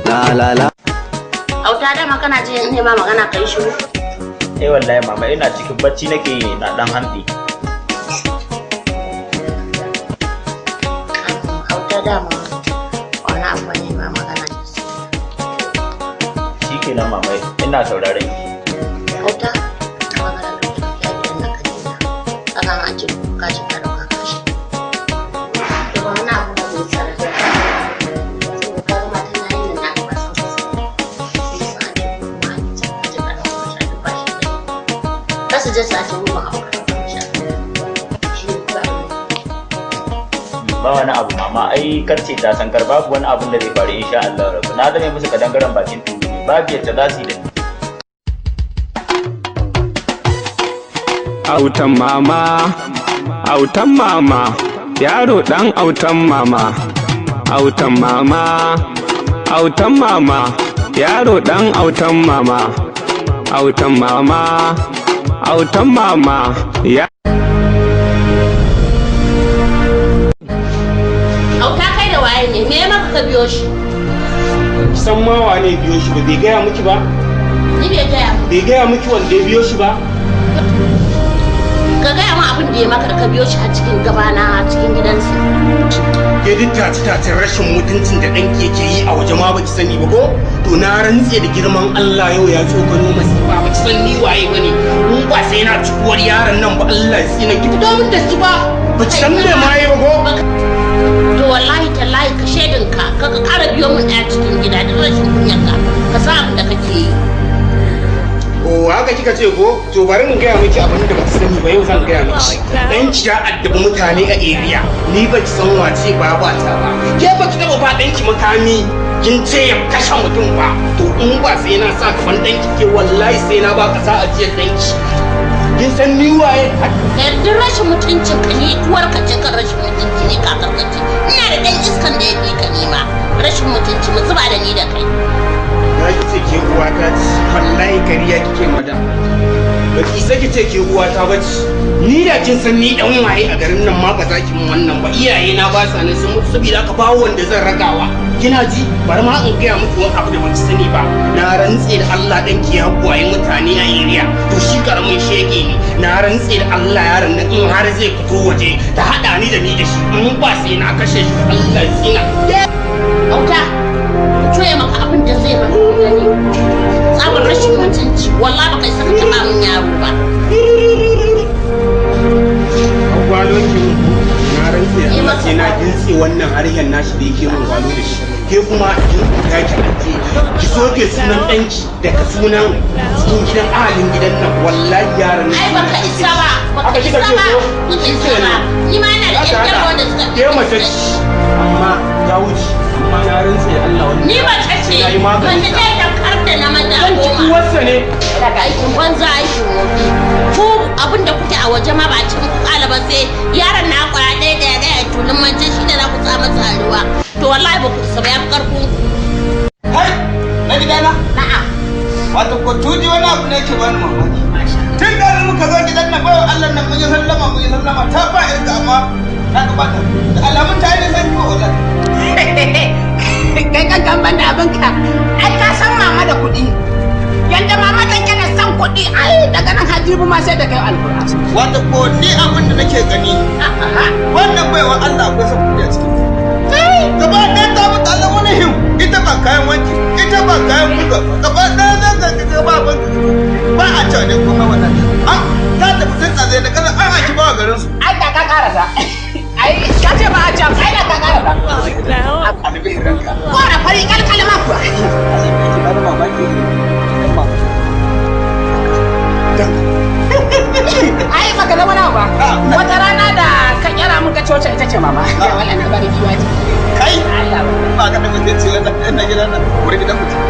La la la. Auta, dama kana ji in ma magana kai shiru. Eh wallahi mama, ina cikin bacci nake na dan hantsi. Auta, dama wani abu ne ma magana. Shikenan mama, ina sauraron ki. Auta, na magana da kuke a gidan nan ka daina. Kaga an ce ka ci ka dauka kashi. To ba wani abu da zai tsara. Saboda ka ga matan yayin nan na ba san su. Sai sun an ce kuma an ce ka ci ka dauka kashi duk ba shi bane. Kasu je su ake mugun abu ka dauka kashi. Shi ne kawai abin da Ba wani abu mama, ai karce ta sankar, babu wani abun da zai faru insha Allah rabu. Na zame musu kadangaren bakin tulu ne, babu yadda za su yi da ni. Autan mama, autan mama, yaro dan autan mama. Autan mama, autan mama, yaro dan autan mama. Autan mama, autan mama, ya Auta, kai da waye ne? Me ya maka ka biyo shi? San ma wane biyo shi ba, bai gaya miki ba? Ni bai gaya min. Bai gaya miki wanda ya biyo shi ba? Ka gaya min abin da ya maka da ka biyo shi a cikin gabana a cikin gidansa. Ke duk taci tacin rashin mutuncin da ɗanki yake yi a waje ma baki sani ba ko? To na rantse da girman Allah yau ya tsokano masifa, baki san ni waye bane. In ba sai na ci uwar yaron nan ba, Allah ya tsina ki fito min da shi ba. Baki san me ma yi ba ko? To wallahi tallahi ka shaidinka ka kara biyo min ɗaya cikin gida duk rashin kunyarka ka san abin da kake yi. Oh, haka kika ce ko? To bari in gaya miki abin da baki sani ba, yau zan gaya miki. Ɗanki ya addabi mutane a area. Ni baki san wace ba ta ba. Ke baki taɓa ba ɗanki makami kin ce ya kashe mutum ba. To in ba sai na sa gaban ɗanki ke, wallahi sai na ba ƙasa ajiyar ɗanki. Kin san ni waye? Duk rashin mutuncin ka, ni uwar ka ce kan rashin mutunci ne kakar ka ce. Ina da ɗan iskan da ya fi ka nima rashin mutunci mu zuba da ni da kai. Na ki ce ke uwa ta ce. Wallahi kariya kike, madam. Ba ki saki ce ke uwa ta bace. Ni da kin san ni dan waye a garin nan ma ba za ki mun wannan ba. Iyaye na ba sa nan, sun mutu, saboda haka ba wanda zan ragawa. Kina ji, bari ma in gaya muku wani abu da ban sani ba. Na rantse da Allah dan ki ya buwaye mutane a area. To shi karamin shege ne. Na rantse da Allah yaron nan in har zai fito waje ta hada ni da ni da shi, in ba sai na kashe shi, Allah ya tsina. Auta, coye maka abin da zai maka gani. Tsabar rashin mutunci, wallahi baka isa ka taɓa min yaro ba. Gwalo ki mun, na rantse da Allah sai na gintse wannan harshen nashi da yake mun gwalo da shi. Ke kuma ki rubuta ki aje, ki soke sunan ɗanki daga sunan cikin gidan ahalin gidan nan, wallahi yaran nan. Ai baka isa ba, baka isa ba, baka isa ba. Ni ma ina da ƴan jarba wanda suka Ke mace ce, amma ta wuce, amma na rantse da Allah wannan Ni mace ce, na yi maganin mace ce tamkar da na maza Zan ci 10. uwarsa ne. Daga aikin banza aikin wofi. Ku abin da kuke a waje ma ba a cikin ku kala ba, sai yaron na kwaya ɗaya da ya gaya tulun mance shi da za ku sa masa a ruwa. To wallahi ba ku isa ba, ya fi ƙarfin ku. Hai, na gidana? Na'am. Wato ko tuji wani abu ne ke bani mamaki. Tun da muka zo gidan nan, bayan Allah nan, mun yi sallama, mun yi sallama, ta ba irga, amma na gabata. Da alamun ta yi nisan ko wallahi. Kai kan kan banda abinka, ai ka san mama da kuɗi, yanda mama dan kana son kuɗi, ai daga nan hajibu ma sai da kai alƙur'an. Wato ko ni abin da nake gani, wannan baiwa Allah akwai son kuɗi a cikin ta. Gaba ɗaya ta mutu Allah wani him, ita ba kayan wanki, ita ba kayan buga, gaba ɗaya zan ga ga ba ban ba a cewa ne komai wannan. Ah, ta tafi tun tsaye da kaza an aiki ba garin su. Ai da ka karasa, ai ka ce ba a can, ai da ka karasa. Albihin ranka. Kora fari kalkal ma kuwa. Bani mamaki ne. Ai baka zama nawa ba. Wata rana da ka kyara mun ka ce wacce ita ce mama, wallahi na bari giwa ce. Kai ba ka da mutunci, wannan na gidan nan wuri gidan mutum.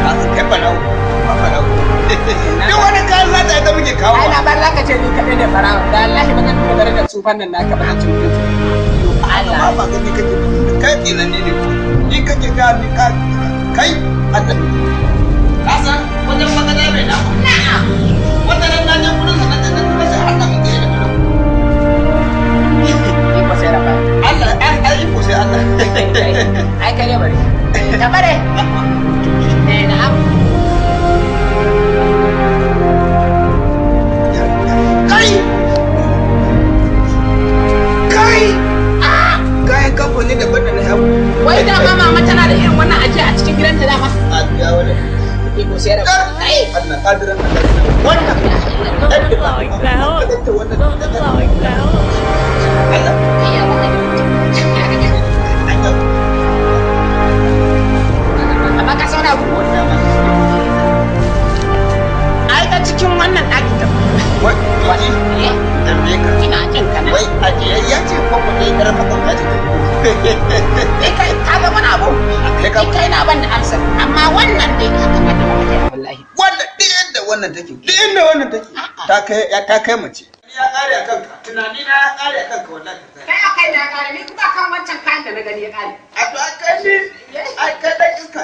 Ka san kai barawo, ba barawo. Duk wani kayan sata ita muke kawo. Ai labar za ka ce ni kaɗai ne farawa da Allah ba zan duba darajar tsufan nan naka ba, zan ci mutunci. Allah ba gani kake, kai tsinanne ne, ni kake ga ni ka kai Allah. Ka san wajen magana mai namu. Na'am. Wannan nan na je gurin sa na je na tura shi har da mun tsaye da gurin. Iko sai rafa. Allah ai ai iko sai Allah. Ai kai ne bari. Ta bare. Eh na'am. Kai! Kai! Ah! Kayan kamfani daban da na yawo. Wai dama mama tana da irin wannan ajiya a cikin gidanta dama. A biya wani. Iko sai rafa. Kai! Allah kadiran Allah. Wannan. Wannan. Amma ka sauna abu? Ai ta cikin wannan ɗakin ta. Wai, tambaye ka. Ina jin ka na. Wai ajiyayya ce ko ko dai yar makwabta ce? Eh kai ka ga wani abu? Kai na ban da amsa. Amma wannan dai ya kamata ba ka wallahi. Wannan duk inda wannan take, duk inda wannan take, ta kai ta kai mace. Ya kare a kanka, tunani na ya kare a kanka wallahi. Kai a kai na kare, ni kuma kan wancan kayan da na gani ya kare. A to ai kai ni, ai kai dan iska.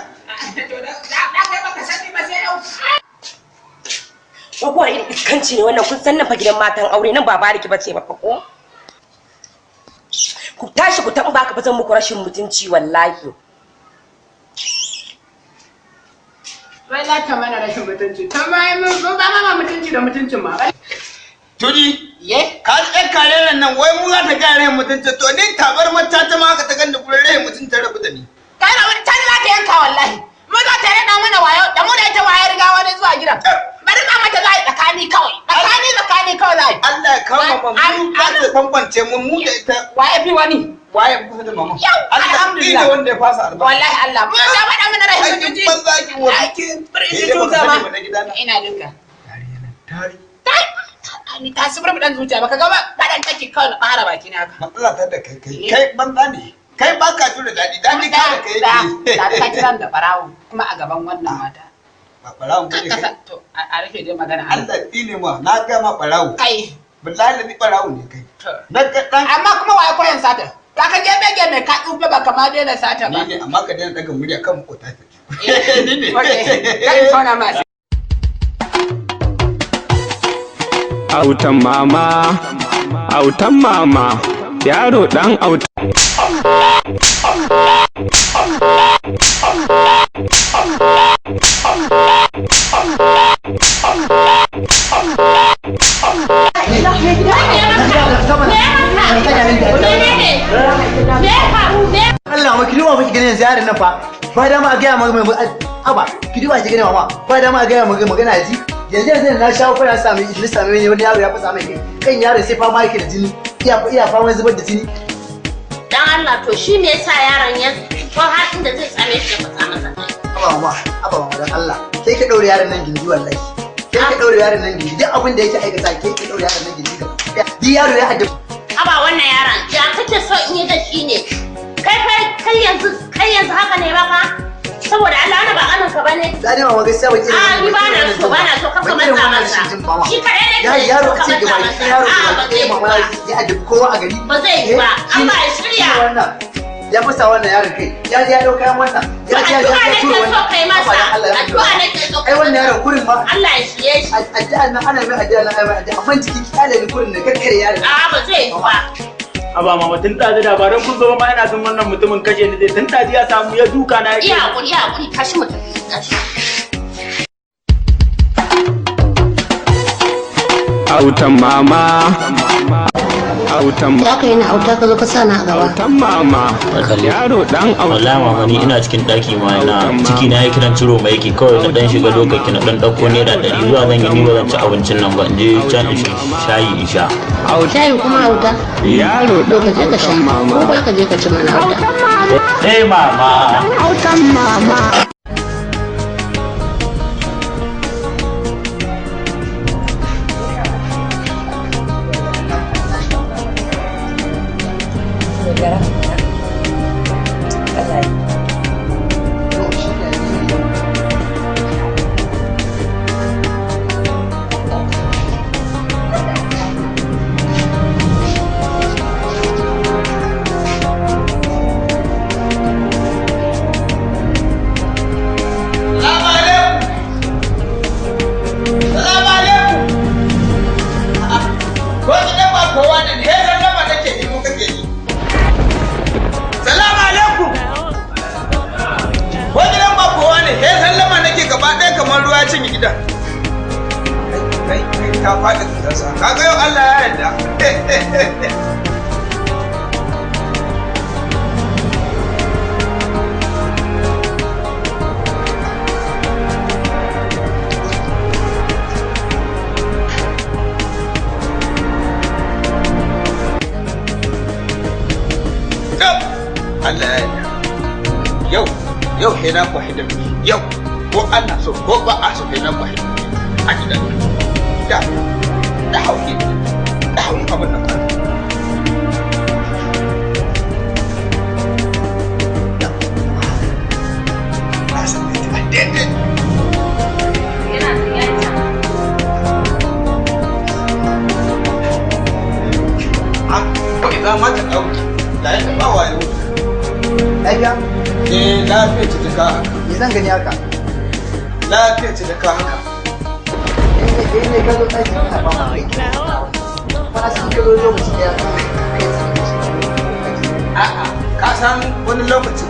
To da kai baka sani ba sai yau. Ko kuwa irin iskanci ne wannan? Kun san nan fa gidan matan aure, nan ba bariki bace ba fa ko? Ku tashi ku taɓa baka, fa zan muku rashin mutunci wallahi. Wai za ta mana rashin mutunci. Ta ma mun ba ma mutunci da mutuncin ma. Tuji, Ye? ka ji ɗan kareren nan, wai mu za ta gaya rahin mutunci, to ni tabar mata ta ma haka ta ganda gurin rahin mutunci ta rabu da ni. Kai na wani can za ta yanka wallahi. Mu za ta rena mana wayo da mu da ita waye riga wani zuwa gidan. Bari ma mata za a yi tsakani kawai. Tsakani tsakani kawai za a yi. Allah ya kama mu za ta bambance mu mu da ita. Waye fi wani? Waye fi kusa da mama? Yau Allah alhamdulillah. ne wanda ya fasa albarka. Wallahi Allah. Mu ta faɗa mana rahin mutunci. Aikin banza aikin wani. Aikin Eh, dai baka tuta ma. sani ba na gidana. Ina jinka. Tari. Ni ta sifir dan zuciya baka ga ba faɗan take kawai na fara baki na haka. Matsala ta da kai kai kai banza ne. Kai ba ka jure daɗi, daɗi ka da kai Da yake. da ka kiran da barawo kuma a gaban wannan mata. Ba ɓarawon bane kai. To a rufe dai magana. Allah tsine ma na ga ma ɓarawo. Kai. Billahi ni ɓarawo ne kai. Na ga dan Amma kuma waye koyan sata? Ka ka gebe gebe ka tsufa ba kama daina sata ba. Ni ne, amma ka daina daga murya kan makota ta. Ni ne. Okay. Kai tona ma. Autan mama, autan mama, yaro dan autan. Allah ma ki duba miki ganin ziyarar nan fa ba da ma ga ma mai aba ki duba ki gani mama ba da ma ga ma magana ji yanzu yanzu na shawo fara sami Idris sami ne wani yaro ya fasa mai kai kan yaron sai fama yake da jini iya iya fama zubar da jini. Dan Allah, to shi me yasa yaron ya ko har inda zai same shi ya fasa masa kai? Aba mama, aba mama, dan Allah sai ka daure yaron nan gindi, wallahi sai ka daure yaron nan gindi. Duk abin da yake aikata ke ka daure yaron nan gindi, duk yaro ya adda. Aba, wannan yaron ya kake so in yi da shi ne? Kai kai kai, yanzu kai yanzu haka ne baka? Saboda Allah, wannan ba kanin ka bane. Tsani mama, gaskiya ban A ni ba na so, ba na so ka matsa masa. Shi kaɗai ne ya yaro a ce gaba ki yaro gaba ki mama ya addabi kowa a gari. Ba zai yi ba, amma ya shirya. Wannan ya fasa wannan yaron kai, ya ya dau kayan wannan, ya ya ya Addu'a nake tura so wannan. kai masa. Addu'a nake so. Ai wannan yaron kurin ma Allah ya shirye shi. Addu'a nan ana mai addu'a nan, ana mai addu'a, amma jiki kyale ni kurin ne kakkare yaron. A'a, ba zai yi ba. Aba mama, tun ɗazu da ba don kun zo ba ma ina jin wannan mutumin kashe ni zai, tun ɗazu ya samu ya duka na Iya hakuri, iya hakuri, tashi mu tafi, tashi. Autan mama, autan Ya kai na auta, ka zo ka sa na a gaba. Autan mama, yaro dan autan. Wallahi mama, ni ina cikin daki ma ina ciki na yi kiran ciro mai yake, kawai na dan shiga lokaci na dan dauko ₦100 zuwa zan yi, ni ba zan ci abincin nan ba, in je can in sha shayi in sha. Shayi kuma auta? Yaro To ka je ka sha. Ko ba ka je ka ci mana auta. Eh mama. Autan mama. Salamu alaikum. Salamu alaikum. Ko gidan ba kowa ne, he sallama nake yi ko kake yi. Salamu alaikum. Ko gidan ba kowa ne, he sallama nake gaba ɗaya kamar ruwa ya cinye gidan. Kai kai kai, ta faɗi ƙasa. Kaga yau Allah ya yarda. Yau Allah ya yarda. Yau yau he na kwahi da yau, ko ana so ko ba a so, he na kwahi a gidan da da hauki da hauki abin nan. Na san da ita daidai. Ah, kawai za ma ta ɗauki da yadda ba wayo. Lafiya? Eh, lafiya ce ta ka haka. Me zan gani haka? Lafiya ce ta ka haka. Eh ne, ka zo ɗaki kana ba ma kai. Kuma na san ka zo lokaci ɗaya kan kai. A'a, ka san wani lokaci.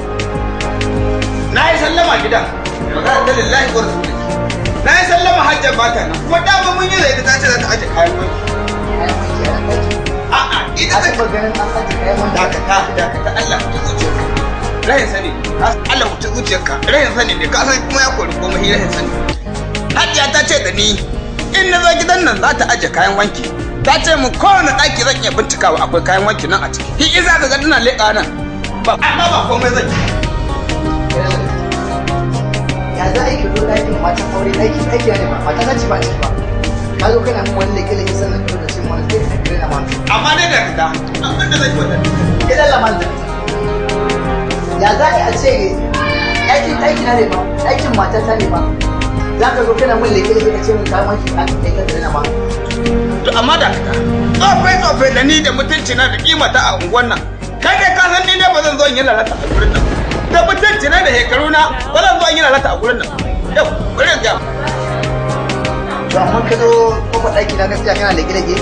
Na yi sallama gidan, magana ta lillahi wa rasulihi. Na yi sallama hajjar bata nan, kuma dama mun yi zai ta ce za ta aje kayan wanki. A'a, ita ta ganin an aje kayan wanki. Dakata, dakata, Allah ku zuciyarka. Rahin sani, Allah ku zuciyarka. Rahin sani ne, ka san kuma ya kori komai rahin sani. Hajiya ta ce da ni, in na zo gidan nan za ta aje kayan wanki. Ta ce mu kowane ɗaki zan iya bincikawa akwai kayan wanki nan a ciki. Hi iza ka ga tana leƙa nan. Ba, amma ba komai zan yi. Ya za a yi ka zo ɗakin matan aure, ɗaki ɗaki ne ba mata ta ce ba ciki ba. Ka zo kana min wani leke leke, sannan ka zo ka ce min wani sai ka kare na ma. Amma dai da ka abin da zai yi wannan. Kai Allah ma da ya za a yi a ce ɗakin ɗaki na ne ba ɗakin mata ta ne ba. Za ka zo kana min leke leke ka ce min kayan wanki ka kai ka kare na ma. To amma da ka tsofai tsofai da ni da mutunci na da kima ta a unguwan nan. Kai dai ka san ni dai ba zan zo in yi lalata a gurin nan. Da mutunci na da shekaru na ba zan zo in yi lalata a gurin nan. Yau, bari in gaya. To To amma ka zo kofar ɗaki na gaskiya kana lege-lege,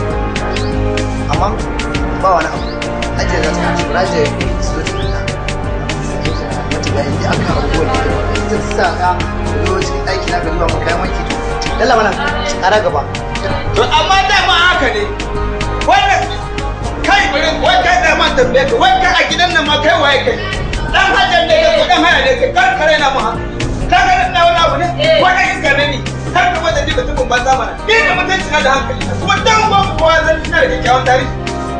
amma ba wani abu. Ajiye za ta ci, raje su zo ta nuna. Mata bayani da aka abubuwan da ita ta sa ka zo cikin ɗaki na ka zuba maka kayan wanki to. Dalla mana ƙara gaba. To amma dama haka ne. Wannan kai bari wai kai da ma tambaye ka wai kai a gidan nan ma kai waye kai? Dan hajan ne kai ko dan haya ne kai? Kar kare na mu ha. Ka ga na wani abu ne? Wannan iska ne ni. Kar ka bada ni mutumin banza mana. Ni da mutunci na da hankali. Kuma dan uban kowa zan ina da kyakkyawan tarihi.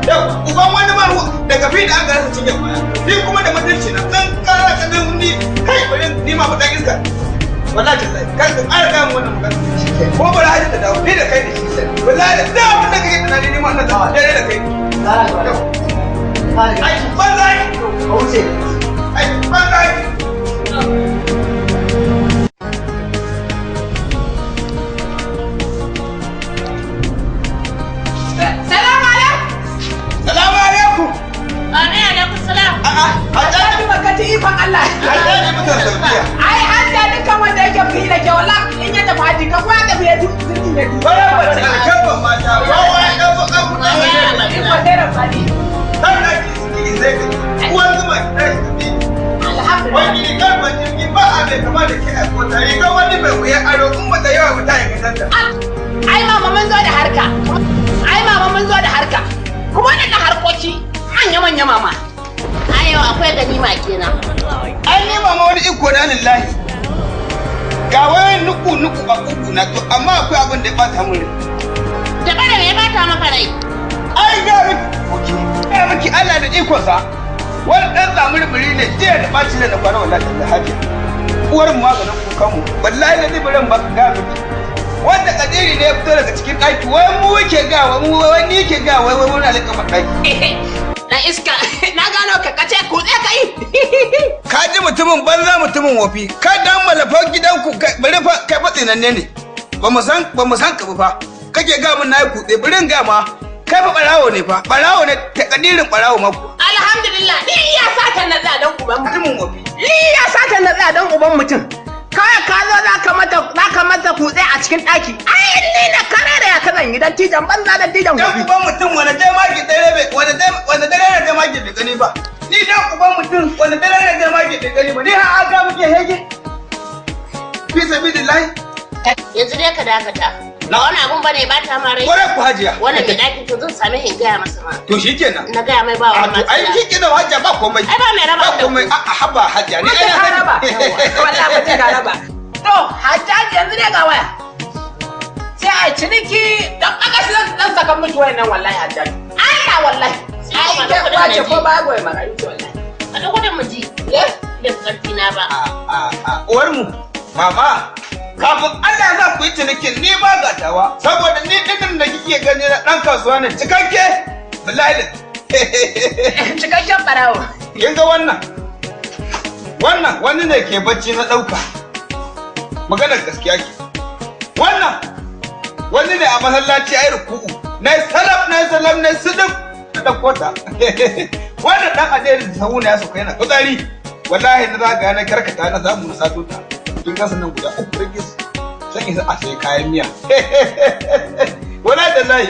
Yau uban wani ma daga fi da aka rasa cinye kwaya. Ni kuma da mutunci na zan kara ka nan ni kai bari ni ma fa dan iska. Wallahi tallahi kar ka ƙara gaya min wannan magana. Ko bari hajji ta dawo ni da kai ne. Wallahi da duk abin da kake tunani ni ma ina da daidai da kai. Ai banza ki. Wuce. Ai banza ki. Salamu alaikum. Salamu alaikum. Amin alaikum salam. A'a, Hajjaji baka ci ikon Allah. Hajjaji mutan Saudiya. Ai hajja dukkan wanda yake fi da ke wallahi in ya tafi haji ka kuma tafi ya jirgin ya duba. Bara ba ta alkabban mata, wawa ya ɗauko ƙafu ɗan In ba sai rafani. Kan ɗaki su ki sai ka ci. Uwar zuma ki tashi tafi. Wani ne karfan jirgi ba a mai kama da ke a kota. Rigar wani mai wuyan aro in ba ta yawa ba ta yi kasanta. Ai mama mun zo da harka. Ai mama mun zo da harka. Kuma waɗannan harkoki manya manya mama. Ai yau akwai ganima kenan. Ai ni mama wani iko na lillahi. Ga wani nuku nuku a kuku na to amma akwai abin da ya bata mun rai. Da kada me ya bata maka rai? Ai ga miki ga miki Allah da ikonsa. Wani ɗan tsamurbiri ne jiya da ɓaci da na kwana wallahi da hajiya. Uwar mu maganin kukan mu wallahi na zibirin ba ga miki. Wanda kadiri ne ya fito daga cikin ɗaki wai mu yake ga wai mu wai ni yake ga wai wai muna liƙa ɗaki. Na iska na gano ka kace ku tsaye ka yi. Ka ji mutumin banza mutumin wofi ka dan malafan gidanku bari fa kai fa tsinanne ne. Ba mu san ka ba fa kake ga mun nayi kutse bari in ga ma kai fa barawo ne fa barawo ne takadirin barawo ma kuwa. Alhamdulillah ni iya satan na tsaya don uban mutumin wofi. Ni iya satan na tsaya don uban mutum. Kawai ka zo za ka mata kutse a cikin ɗaki. Ai ni na karere ya kazan yi dattijan banza dattijan Dan wofi. uban mutum wani dai ma ki dare bai wani dai wani dare ne dai ma ki bai gani ba. Ni dan uban mutum wani dare ne dai ma ki bai gani ba. Ni har aka muke hege. Fi sabilillahi. Yanzu dai ka dakata. Ba wani abun bane ya bata ma rai. Kwarai ku hajiya. Wannan mai ɗakin to zan same shi in gaya masa ma. To shikenan. Na gaya mai ba A wani to ai matsala. shikenan hajiya ba komai. Ai ba mai raba Ba komai a'a haba hajiya ni Mutum ai ka raba. Wallahi mutum ka raba. To Hajjaji yanzu dai ga waya. Sai a yi ciniki don aka shi zan saka miki wayan nan wallahi Hajjaji. Allah wallahi. Sai Ai kuma ke kuɗin kwace na ji. ko ba goyi marayu ce wallahi. A ɗan kuɗin mu ji. Da ƙarfi na ba. Uwar mu mama kafin Allah ya sa ku yi cinikin ni ba gatawa saboda ni dinin da kike gani na dan kasuwa ne cikakke wallahi Cikakken barawo. Kin ga wannan wannan wani ne ke bacci na ɗauka maganar gaskiya ke wannan wani ne a masallaci ai ruku'u na yi salam na yi salam na yi sidif na ɗauko ta wannan ɗan ajiyar da sahu na ya sauka yana fitsari wallahi na zagaya na karkata na samu na sato ta kin gasa nan guda uku rigis sai isa a sai kayan miya wallahi tallahi.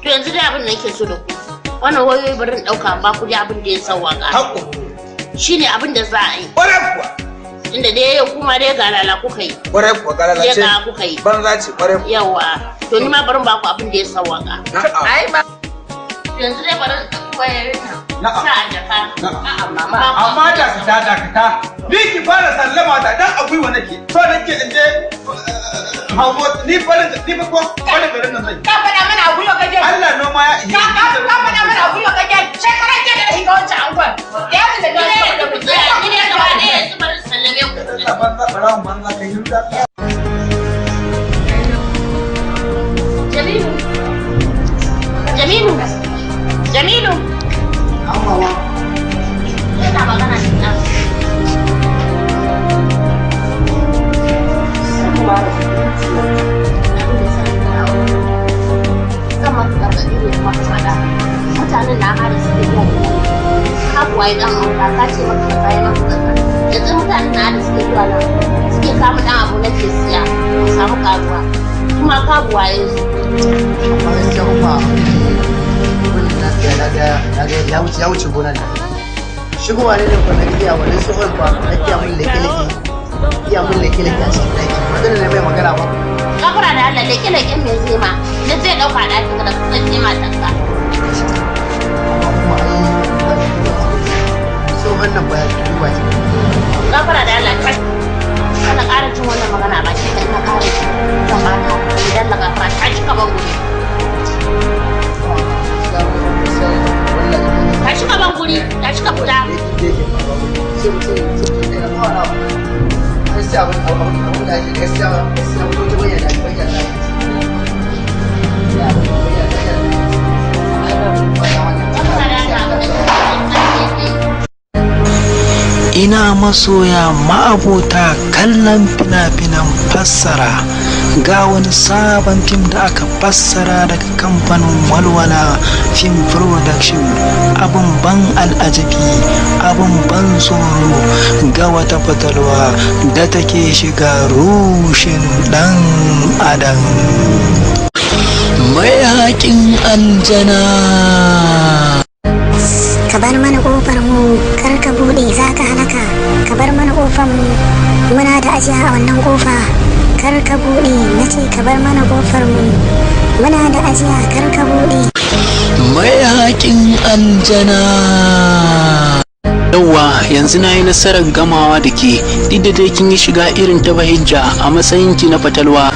To yanzu dai abin da nake so da ku. Wannan wayoyi bari in ɗauka ba ku dai abin da ya sawwaka. Hakko. Shine abin da za a yi. Kwarai kuwa. Inda dai yau kuma dai ga lala kuka yi. Kwarai kuwa ga lalace. Ga kuka yi. Banza ce kwarai kuwa. Yawa. To ni ma bari in ba ku abin da ya sawwaka. Ai ba. Yanzu dai bari in ɗauki wayoyin nan. Na'am. Sa a jaka. Na'am. Mama. Amma dakata dakata ni ki fara sallama ta dan a gwiwa nake so nake in je hawo ni farin ni fa ko farin garin nan zan yi. Ka faɗa mana a gwiwa kake. Allah noma ya Ka ka ka faɗa mana a gwiwa kake. Shekaran jiya da na shiga wancan angon. Ya fi da Ni dai da ku tsaya ni dai gaba ɗaya yanzu bari in sallame ku. Banza barawan banza kai yi da Jamilu. Jamilu. Jamilu. Yana magana da ɗan. Zan maka gargaɗi ne kuma ka faɗa. Mutanen na ma da suke zuwa ka kuwa yi ɗan auta ka ce maka kaza ya maka kaza. Yanzu mutanen na da suke zuwa nan suke kama ɗan abu nake siya mu samu ƙaruwa. Su ma ka buwaye su. Amma gaskiya umma, wannan na tsaya na ga na ga ya wuce, ya wuce gonan nan. Shigowa ne da kwa na iya wannan tsohon fa na iya mun leke-leke. Iya mun leke-leke a cikin ɗaki. Magana ne mai magana ba. Gafara da Allah, leke leken me zai ma? Da zai dauka a ɗakin ka da kasance matanka. Tsohon nan ba ya duba ki. Gafara da Allah, kai. Kana ƙara jin wannan magana a bakin ka, ina ƙara ji. Zan ba ka idan la gafara ta cika ban guri. Ta cika ban guri, ta cika fita. Gaskiya abin abin da ake gaskiya gaskiya wata bayyana bayyana. Ina masoya ma'abota kallon fina-finan fassara, ga wani sabon fim da aka fassara daga kamfanin Walwala Film Production. Abin ban al'ajabi, abin ban tsoro, ga wata fatalwa da take shiga rushin dan adam. Mai haƙin aljana. Ka bar mana kofar mu, kar ka bude, za ka halaka. Ka bar mana kofar mu, muna da ajiya a wannan kofa. Kar ka bude, na ce ka bar mana kofar mu, muna da ajiya, kar ka bude. Mai haƙin aljana. Yauwa, yanzu na yi nasarar gamawa da ke, duk da dai kin yi shiga irin ta Bahijja a matsayinki na fatalwa.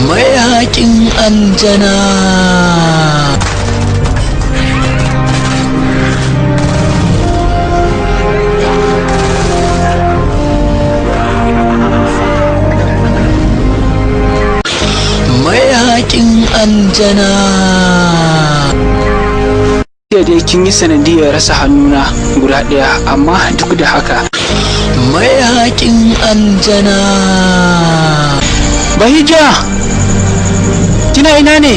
Mai haƙin aljana. Mai haƙin aljana. Jiya dai kin yi sanadiyar rasa hannuna guda ɗaya, amma duk da haka. Mai haƙin aljana. Bahija! Kina ina ne?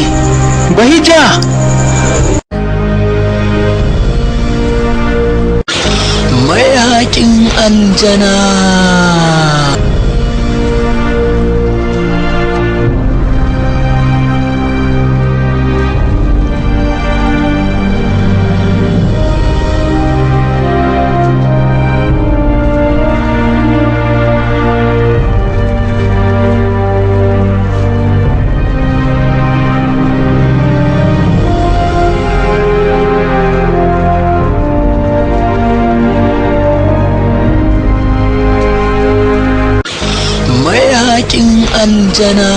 Bahija! Mai haƙin aljana. Mai haƙin aljana.